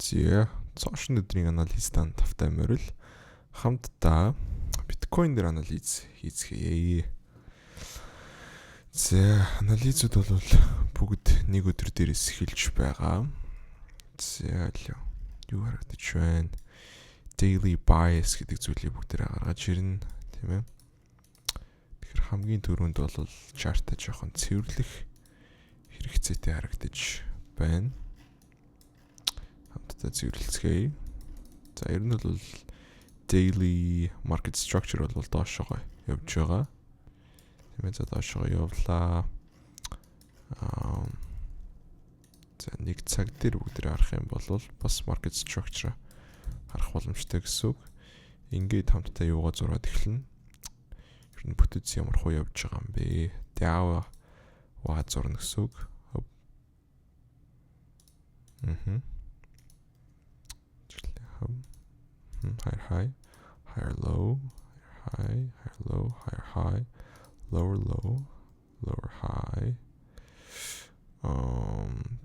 За, цоошин өдрийн анализтан тавтай морил хамтдаа биткойн дээр анализ хийцгээе. За, анализууд бол бүгд нэг өдөр дээрээс эхэлж байгаа. За, алё. Юу харагдаж байна? Daily bias гэдэг зүйлийг бүгдээрээ гаргаж ирнэ, тийм ээ. Тэгэхээр хамгийн түрүүнд бол chart-а жоохон цэвэрлэх хэрэгцээтэй харагдаж байна. Хамтдаа цэвэрлэцгээе. За, ер нь бол daily market structure бол доошогоо явж байгаа. Тийм ээ, за доошогоо явлаа. За, нэг цаг дээр бүгдээ харах юм бол бас market structure харах боломжтой гэсэн үг. Ингээд хамтдаа юугаа зураад эхэлнэ. Ер нь бүтэц ямар хуу явж байгаа юм бэ? Dow ва зурна гэсэн үг. Мм. Higher high, higher low, higher high, higher low, higher high, lower low, lower high.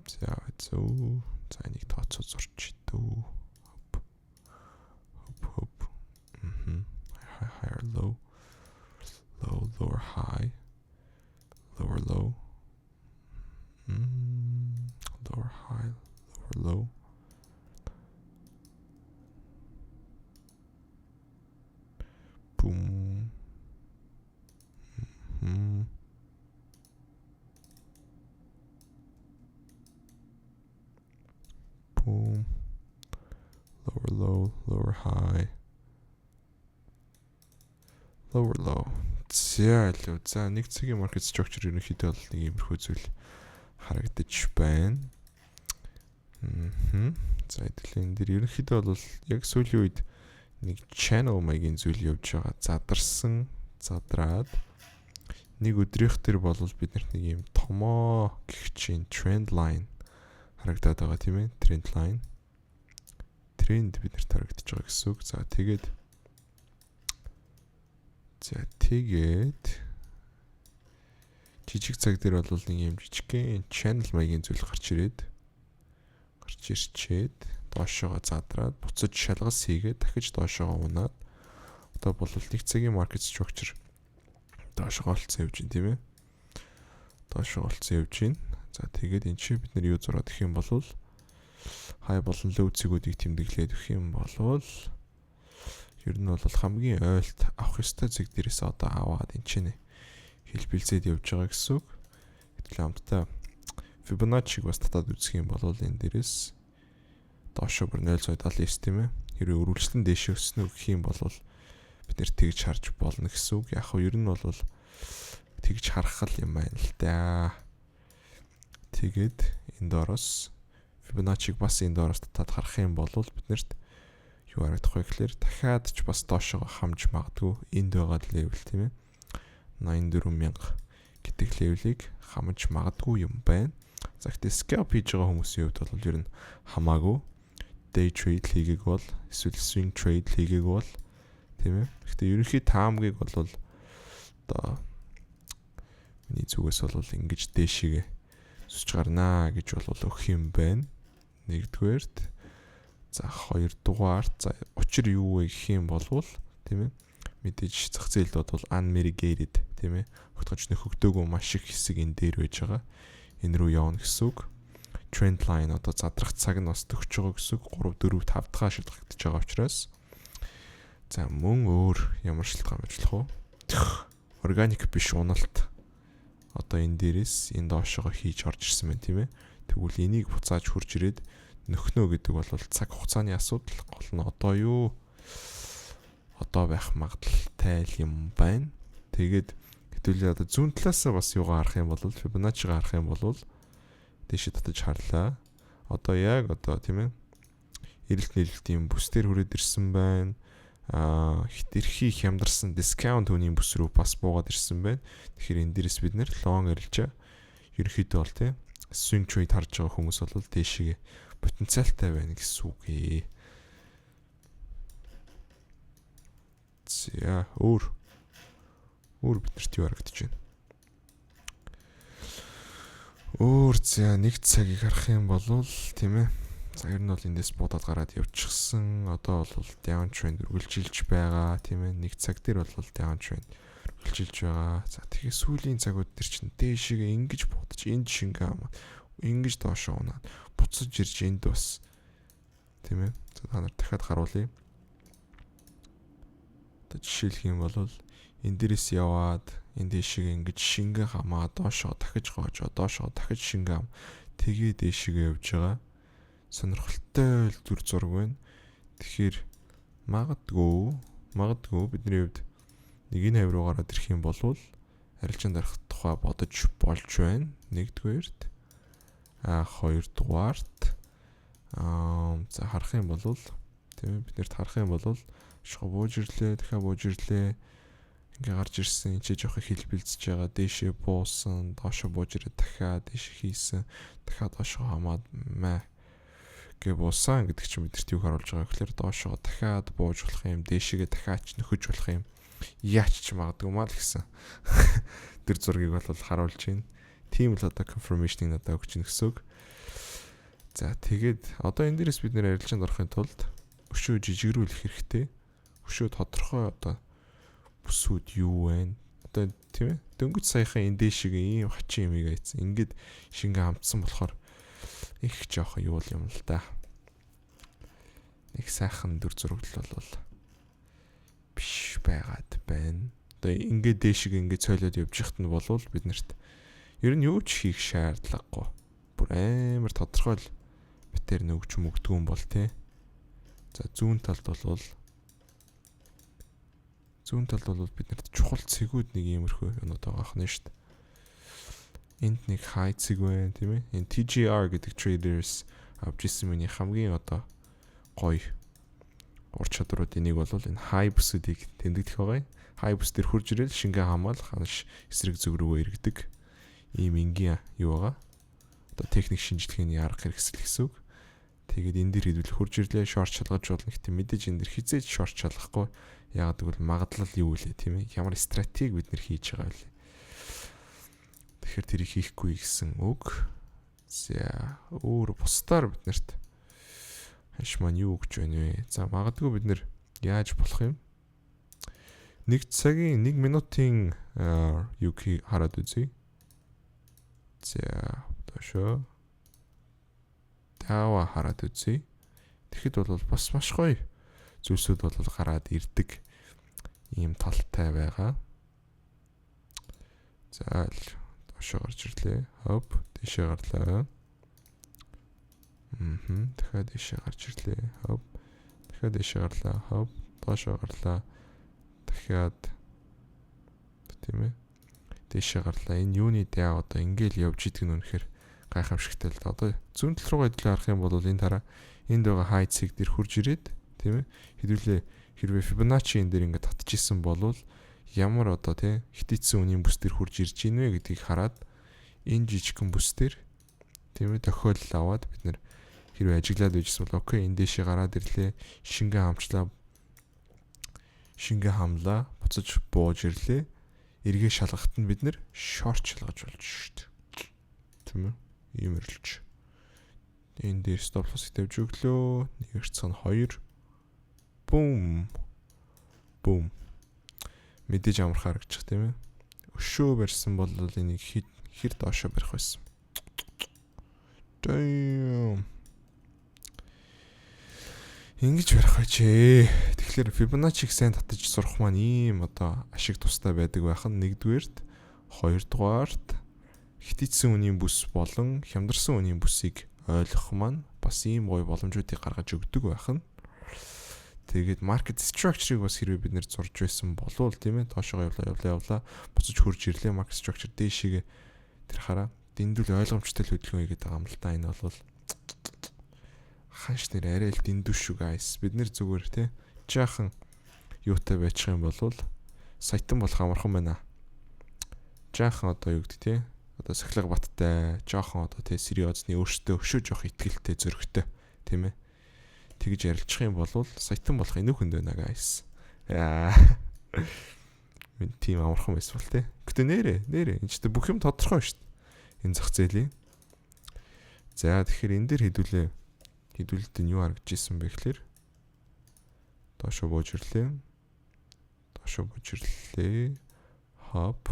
За, зөв. За, энийг тооцоо зурч дөө. Хоп. Хоп хоп. Мм. High, higher low. Low, lower high. Lower low. Lower high, lower low. Boom. Мм. Boom. Lower low, lower high. Lower low. За, илүү. За, нэг цагийн market structure ерөнхийдөө бол нэг иймэрхүү зүйл харагдаж байна. Мм. За, хэдүүлээ энэ дэр ерөнхийдөө бол яг сүүлийн үед нэг channel маягийн зүйл явж байгаа. Задарсан, задраад нэг өдрийнх дээр бол бид нарт нэг юм томоо гэх чинь trend line харагдаад байгаа, тийм ээ. Trend line. Тренд бид нарт харагдаж байгаа гэсэн үг. За, тэгээд жижиг цаг дээр бол нэг юм жижигхэн channel маягийн зүйл гарч ирчээд доошоогоо задраад буцаж шалгалс хийгээд дахиж доошоогоо унаад одоо бол нэг цагийн market structure доошоогоо олцсон явж байна, тийм ээ. Доошоогоо олцсон явж байна. За, тэгээд эн чинь бид нар юу зураад өгөх юм бол high болон low цэгүүдийг тэмдэглээд өгөх юм бол ер нь бол хамгийн ойлт авах ёстой цэг дээрээс одоо аваад эн чинь хэлбэлзээд явж байгаа гэсэн үг. Гэтэл хамтдаа Fibonacci-г бас татаад үзэх юм бол энэ дээрээс доошо бүр 0.79, тийм ээ. Хэрвээ өргөлжлөн дээшээ өснө гэх юм бол бид нэр тэгж харж болно гэсэн үг. Яг хөө ер нь бол тэгж харах л юм байна л да. Тэгээд энэ доороос Fibonacci-г бас энэ доороос татаад харах юм бол бид нарт юу харагдах вэ гэхээр дахиад ч бас доошоо хамж магадгүй энд байгаа level, тийм ээ. 84,000 гэдэг level-ийг хамж магадгүй юм байна. За, гэхдээ scalp хийж байгаа хүмүүсийн хувьд бол ер нь хамаагүй, day trade хийгээг бол эсвэл swing trade хийгээг бол, тийм ээ. Гэхдээ ерөнхий таамгийг бол одоо миний зүгээс бол ингэж дээшигээ зүсч гарнаа гэж бол өгөх юм байна. Нэгдүгээрт, за, хоёрдугаарт, за, учир юу вэ гэх юм бол, тийм ээ, мэдээж зах зээлд бол unmitigated, тийм ээ, огтхонч нөхөгдөөгүй маш их хэсэг энэ дээр байж байгаа. Энэ рүү явна гэсэн үг. Trend line одоо задрах цаг нь бас төгсөж байгаа гэсэн үг. 3 4 5 дахь шилжигдэж байгаа учраас за, мөн өөр ямар шалтгаан байж болох вэ? Органик биш уналт одоо энэ дээрээс энэ доошогоо хийж орж ирсэн байна, тийм ээ. Тэгвэл энийг буцааж хурж ирээд нөхнөө гэдэг бол цаг хугацааны асуудал. Гол нь одоо юу одоо байх магадлалтай юм байна. Тэгээд хэдүүлээ одоо зүүн талаасаа бас юугаа харах юм бол Fibonacci-га харах юм бол дээшээ татаж харлаа. Одоо яг одоо, тийм ээ, эрэлт нийлэлтийн бүс дээр хүрээд ирсэн байна. Хэтэрхий хямдарсан discount үнийн бүс рүү бас буугаад ирсэн байна. Тэгэхээр энэ дээрээс бид нэр long арилжаа ерөнхийдөө бол, тийм, swing trade харж байгаа хүмүүс бол дээшээ потенциалтай байна гэсэн үг ээ. За, өөр биднэрт юу харагдаж байна? Өөр, за, нэг цагийг харах юм бол, тийм ээ. За, ер нь бол эндээс буудаад гараад явчихсан. Одоо бол down trend үргэлжилж байгаа, тийм ээ. Нэг цаг дээр бол down trend үргэлжилж байгаа. За, тэгэхээр сүүлийн цагууд дээр чинь дээшээ ингэж буудаж, энд шингэн хамаад, ингэж доошоо унаад буцаж ирж, энд бас, тийм ээ. За, та нар дахиад харуулъя. Одоо жишээлх юм бол энэ дээрээс яваад, энэ дээшээ ингэж шингэн хамаа, доошоо дахиж гоожоо, доошоо дахиж шингэн хам, тэгээ дээшээ явж байгаа. Сонирхолтой л дүр зураг байна. Тэгэхээр магадгүй бидний хувьд нэг энэ хавь руу гараад ирэх юм бол арилжаанд дарах тухай бодож болж байна. Нэгдүгээрт, хоёрдугаарт, за, харах юм бол, тийм ээ, бид нарт харах юм бол шого бууж ирлээ, дахиад бууж ирлээ, ингээ гарч ирсэн, энэ ч жоох хэлбэлзэж байгаа, дээшээ буусан, доошо бууж ирээд, дахиад дээш хийсэн, дахиад доошо хамаад маа гэ буусан гэдэг чинь бидэрт юу харуулж байгаа гэхээр доошоо дахиад бууж болох юм, дээшээгээ дахиад ч нөхөж болох юм, яач ч магадгүй маа л гэсэн тэр зургийг бол харуулж байна. Тийм л одоо confirmation-ыг надад өгч гин гэсэн үг. За, тэгээд одоо энэ дээрээс бид нэр арилжаанд орохын тулд өшөө жижигрүүлэх хэрэгтэй. Өшөө тодорхой одоо бүсүүд юу вэ? Одоо, тийм ээ. Дөнгөж саяхан энэ дээшиг ийм хачин юмыг айцсан. Ингээд шингэн хамтсан болохоор их жоохон юу юм л да. Нэг сайхан дүр зураглал бол биш байгаад байна. Одоо ингээд дээшиг ингээд цойлоод явж яхад нь болвол бид нарт ер нь юу ч хийх шаардлагагүй. Бүр амар тодорхой л pattern өгч мөгдгүү юм бол, тий. За, зүүн талд бол биднэрт чухал цэгүүд нэг иймэрхүү юмнууд байгаа хнэ шүү дээ. Энд нэг high цэг байна, тийм ээ. Энэ TGR гэдэг traders авч ирсэн миний хамгийн одоо гоё ур чадваруудын нэг бол энэ high бүсүүдийг тэмдэглэх байгаа юм. High бүс дээр хурж ирэл шингэн хамаал ханш эсрэг зүг рүүгээ эргэдэг ийм энгийн юу байгаа. Одоо техник шинжилгээний арга хэрэгсэл гэсэн үг. Тэгээд энэ дэр хэдүүл хурж ирлээ, short шалгаж болно. Гэтэ мэдээж энэ дэр хизээж short шалгахгүй. Яагаад гэвэл магадлал юу вэ, тийм ээ? Ямар стратеги бид нэр хийж байгаа вэ? Тэгэхээр тэрийг хийхгүй гэсэн үг. За, өөр бусдаар бид нарт ханш маань юу өгч байна вэ? За, магадгүй бид нэр яаж болох юм? Нэг цагийн, 1 минутын юу хараад үзье. За, доошоо Дава хараад үзье. Тэгэхэд бол бас маш гоё зүйлсүүд бол гараад ирдэг ийм талтай байгаа. За, доошоо гарч ирлээ. Хоп, тийшээ гарлаа. Дахиад ийшээ гарч ирлээ. Хоп. Дахиад ийшээ гарлаа. Хоп, доошоо гарлаа. Дахиад, тийм ээ. Дээшээ гарлаа. Энэ юуны даа одоо ингээл явж идэг нь үнэхээр гайхамшигтай л да. Одоо зүүн тал руугаа хэдүүлээ харах юм бол энэ тараа энд байгаа хай цэг дээр хурж ирээд, тийм ээ. Хэдүүлээ хэрвээ Fibonacci энэ дээр ингээд татчихсан болвол ямар одоо, тий, хитийцсэн үнийн бүс дээр хурж ирж ийн вэ гэдгийг хараад, энэ жижигхэн бүс дээр, тийм ээ, тохиолдол аваад бид нэр хэрвээ ажиглаад байжсэн бол okay, энэ дэшээ гараад ирлээ, шингэн хамчлаа, шингэн хамлаа, буцаж бууж ирлээ, эргээ шалгахт нь бид нэр short шалгаж болж шүү дээ, тийм ээ. Ийм өрөлж энэ дээр stop loss тавьж өглөө. Нэг хэрцэн, хоёр, бум бум, мэдээж амархан харагдчих, тийм ээ. Өшөө барьсан бол энийг хэр доошоо барих байсан. Damn. Ингэж барих байжээ. Тэгэхээр Fibonacci-г сайн татаж сурах маань ийм одоо ашиг тустай байдаг байх нь нэгдүгээрт, хоёрдугаарт, хитийцсэн үнийн бүс болон хямдарсан үнийн бүсийг ойлгох маань бас ийм гоё боломжуудыг гаргаж өгдөг байх нь. Тэгээд market structure-ыг бас хэрвээ бид нэр зурж байсан болвол, тийм ээ, доошоо явлаа, явлаа, явлаа, буцаж хурж ирлээ, market structure дээшигээ тэр хараа дэндүүл ойлгомжтой л хөдөлгөөн хийгээд байгаа юм л да. Энэ бол ханш нэр арай л дэндүү шүү, guys. Бид нэр зүгээр тий жаахан юутай байчих юм бол саятан болох амархан байна. Жаахан одоо юу гэдэг, тий, одоо сахилга баттай, жоохон одоо тий сериозны, өөртөө өшөө жоох итгэлтэй, зөрөгтэй, тийм ээ, тэгж ярилчих юм бол саятан болох энүүхэнд байна, guys. Яа. Минь тийм амархан байсан бол тий. Гэтэ нэрэ нэрэ энэ ч бүх юм тодорхой шүү дээ. Энэ зах зээлийн. За, тэгэхээр энэ дээр хэдүүлээ Хэдүүлэлт нь юу харагдаж исэн бэ гэхээр доошо бууж ирлээ. Доошо бууж ирлээ. Хоп.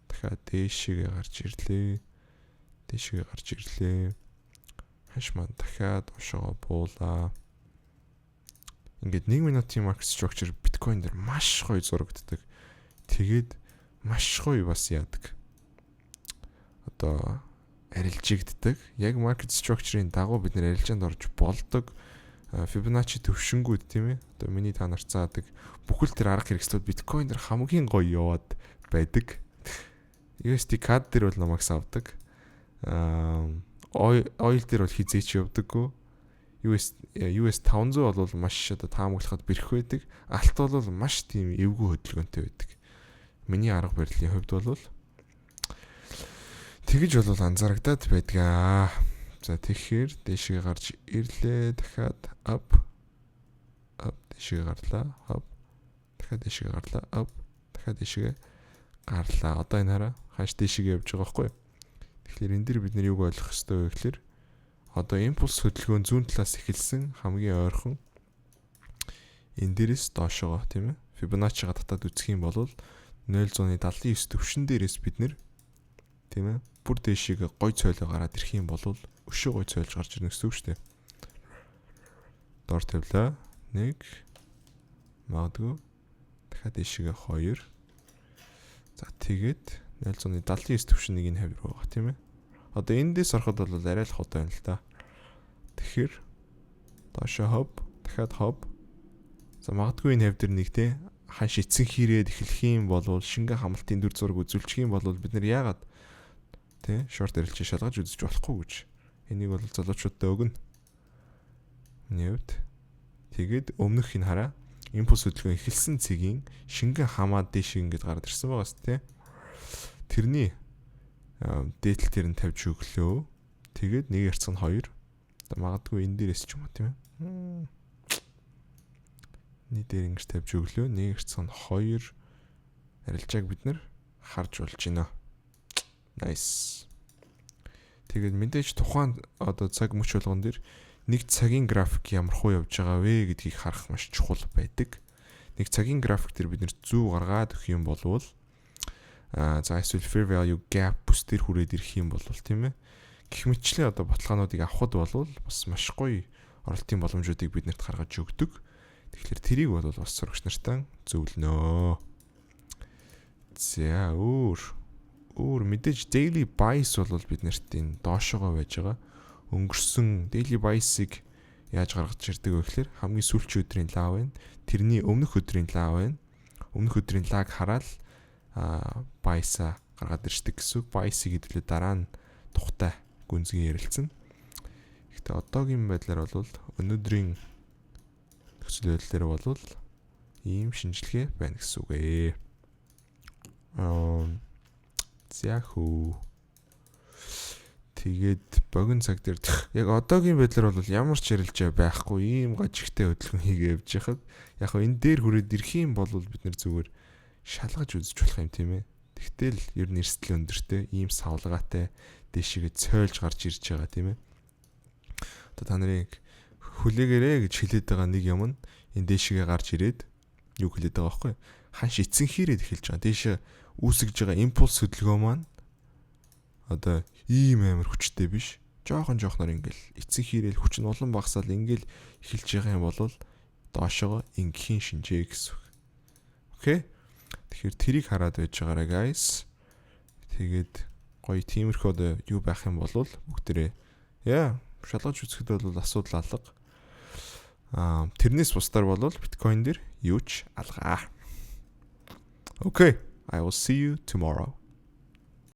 Дахиад дээшээгээ гарч ирлээ. Дээшээгээ гарч ирлээ. Ханш маань дахиад доошоо буулаа. Ингээд 1 минутын market structure биткойн дээр маш гоё зурагддаг. Тэгээд маш гоё бас яадаг. Одоо арилжигддаг. Яг market structure-ийн дагуу бид нэр арилжаанд орж болдог. Fibonacci төвшингүүд, тийм ээ. Одоо миний та нарт заадаг бүхэл тэр арга хэрэгслүүд биткойн дээр хамгийн гоё яваад байдаг. USD CAD дээр бол намайг савдаг. Oil дээр бол хэзээ ч явдаггүй. US 500 бол маш одоо таамаглахад бэрх байдаг. Алт бол маш тийм эвгүй хөдөлгөөнтэй байдаг. Миний арга барилын хувьд бол тэгэж бол анзаарагдаад байдаг. За, тэгэхээр дээшгээ гарч ирлээ. Дахиад up, up, дээшгээ гарлаа. Up, дахиад дээшгээ гарлаа. Up, дахиад дээшгээ гарлаа. Одоо энэ хараа, ханш дээшгээ явж байгаа байхгүй юу? Тэгэхээр энэ дэр бид нар юуг ойлгох ёстой вэ гэхээр одоо импульс хөдөлгөөн зүүн талаас эхэлсэн, хамгийн ойрхон энэ дээрээс доошогоо, тийм ээ, Fibonacci-га татаад үзэх юм бол 0.79 төвшин дээрээс бид нэр, тийм ээ, бүр дээшээ гой цойлоо гараад ирэх юм бол өшөө гой цойлж гарч ирнэ гэсэн үг шүү дээ. Дор тавилаа. 1, магадгүй дахиад дээшээ 2. За, тэгээд 0.79 төвшин нэг энэ хавь руу байгаа, тийм ээ. Одоо эндээс ороход бол арай л хот байна л да. Тэгэхээр доошо хоп, дахиад хоп. За, магадгүй энэ хавь дээр нэг те ханш эцэн хийрээд эхлэх юм бол, шингэн хамалтын дүр зураг үзүүлчих юм бол бид нар яагаад те short арилжаа шалгаж үзэж болохгүй гэж. Энийг бол залуучуудад өгнө. Миний хувьд. Тэгээд өмнөх энэ хараа, импульс хөдөлгөөн эхэлсэн цэгийн шингэн хамаад дээш ингэж гараад ирсэн байгаас те. Тэрний дээдл тэр нь тавьж өглөө. Тэгээд нэг ярьцсан 2. Магадгүй энэ дээрээс ч юм уу, тийм ээ. Нэг дээр ингэж тавьж өглөө. Нэг ярьцсан 2 арилжааг бид нэр харж болж байна. Nice. Тэгээд мэдээж тухайн одоо цаг мөч болгон дээр нэг цагийн график ямар хуу явж байгаа вэ гэдгийг харах маш чухал байдаг. Нэг цагийн график дээр бид нэр зүү гаргаад өгөх юм болвол за, эсвэл fair value gap бүс дээр хүрээд ирэх юм бол, тийм ээ. Гэх мэтчлэн одоо баталгаануудыг авахд бол бас маш гоё оролтын боломжуудыг биднэрт гаргаж өгдөг. Тэгэхээр тэрийг бол бас сурагч нартай зөвлөнөө. За, өөр өөр мэдээж daily bias бол биднэрт энэ доошогоо байж байгаа. Өнгөрсөн daily bias-ыг яаж гаргаж ирдэг вэ гэхээр хамгийн сүүлчийн өдрийн лаа байна. Тэрний өмнөх өдрийн лаа байна. Өмнөх өдрийн лааг хараад bias-а гаргаад ирдэг гэсэн үг. Bias-ыг хэдүүлээ дараа нь тухтай гүнзгий ярилцсан. Гэхдээ одоогийн байдлаар бол өнөөдрийн нөхцөл байдлаар бол ийм шинжилгээ байна гэсэн үг ээ. За хүү. Тэгээд богино цаг дээр яг одоогийн байдлаар бол ямар ч ярилжаа байхгүй, ийм гажигтай хөдөлгөөн хийгээ явж байхад яг хөө энэ дээр хүрээд ирэх юм бол бид нэр зүгээр шалгаж үзэж болох юм, тийм ээ. Тэгтэл ер нь эрсдэл өндөртэй, ийм савлгаатай дээшээгээ цойлж гарч ирж байгаа, тийм ээ. Одоо та нарыг хүлээгээрэй гэж хэлээд байгаа нэг юм нь энэ дээшээгээ гарч ирээд юу хэлээд байгаа байхгүй, ханш эцэн хийрээд эхэлж байгаа. Дээшээ үүсгэж байгаа импульс хөдөлгөөн маань одоо ийм амар хүчтэй биш. Жоохон жоохноор ингээл эцэн хийрээл хүч нь улам багасаал ингээл эхэлж байгаа юм бол доошогоо ингийн шинжээ гэсэн үг. Okay. Тэгэхээр тэрийг хараад байж байгаарай, guys. Тэгээд гоё тиймэрхүү одоо юу байх юм бол бүгдээрээ яа шалгаж үзэхэд бол асуудал алга. Тэрнээс бусдаар бол биткойн дээр юу ч алгаа. Okay, I will see you tomorrow.